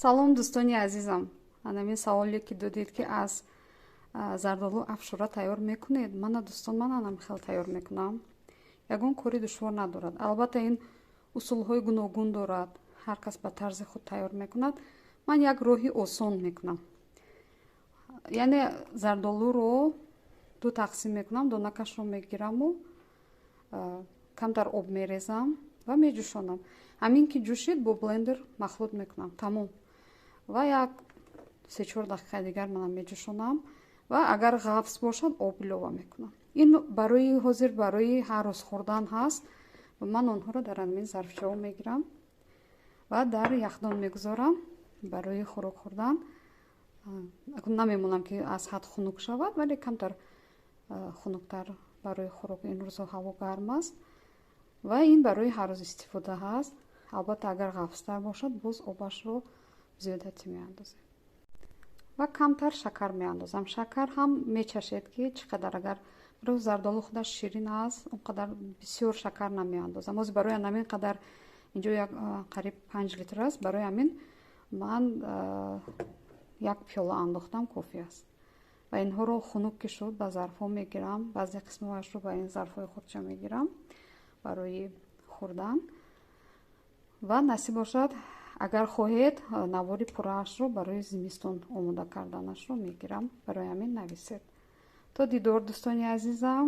Салом, дӯстони азизам. Анамин саволе, ки додед, ки аз зардолу афшура тайёр мекунед. Мана, дӯстон, ман анам хел тайёр мекунам, ягон кори душвор надорад. Албатта, ин усулҳои гуногун дорад, ҳар кас ба тарзи худ тайёр мекунад. Ман як роҳи осон мекунам, яъне зардолуро ду тақсим мекунам, донакашро мегираму камтар об мерезам ва меҷӯшонам. Ҳамин ки ҷӯшид, бо блендер махлут мекунам, тамом. Ва як 3-4 дақиқаи дигар манам меҷӯшонам ва агар ғафс бошад, об илова мекунам. Ин барои ҳозир, барои ҳар рӯз хӯрдан ҳаст. Ва ман онҳоро дар ҳамин зарфчаҳо мегирам ва дар яхдон мегузорам барои хӯрок хӯрдан. Намемонам, ки аз ҳад хунук шавад, вале камтар хунуктар барои хӯрок. Ин рӯзҳо ҳаво гарм аст ва ин барои ҳар рӯз истифода ҳаст. Албатта, агар ғафстар бошад, боз обашро зиёдатӣ меандозем ва камтар шакар меандозам. Шакар ҳам мечашед, ки чӣ қадар. Агар зардолу худаш ширин аст, он қадар бисёр шакар намеандозам. Ҳозир барои ҳамин қадар инҷо як қариб 5 литр аст, барои ҳамин ман як пиёла андохтам, кофӣ аст. Ва инҳоро хунук ки шуд, ба зарфҳо мегирам. Баъзе қисмҳояшро ба ин зарфҳои хурдча мегирам барои хӯрдан. Ва насиб бошад, агар хоҳед, навори пурраашро барои зимистон омода карданашро мегирам. Барои ҳамин нависед. То дидор, дӯстони азизам.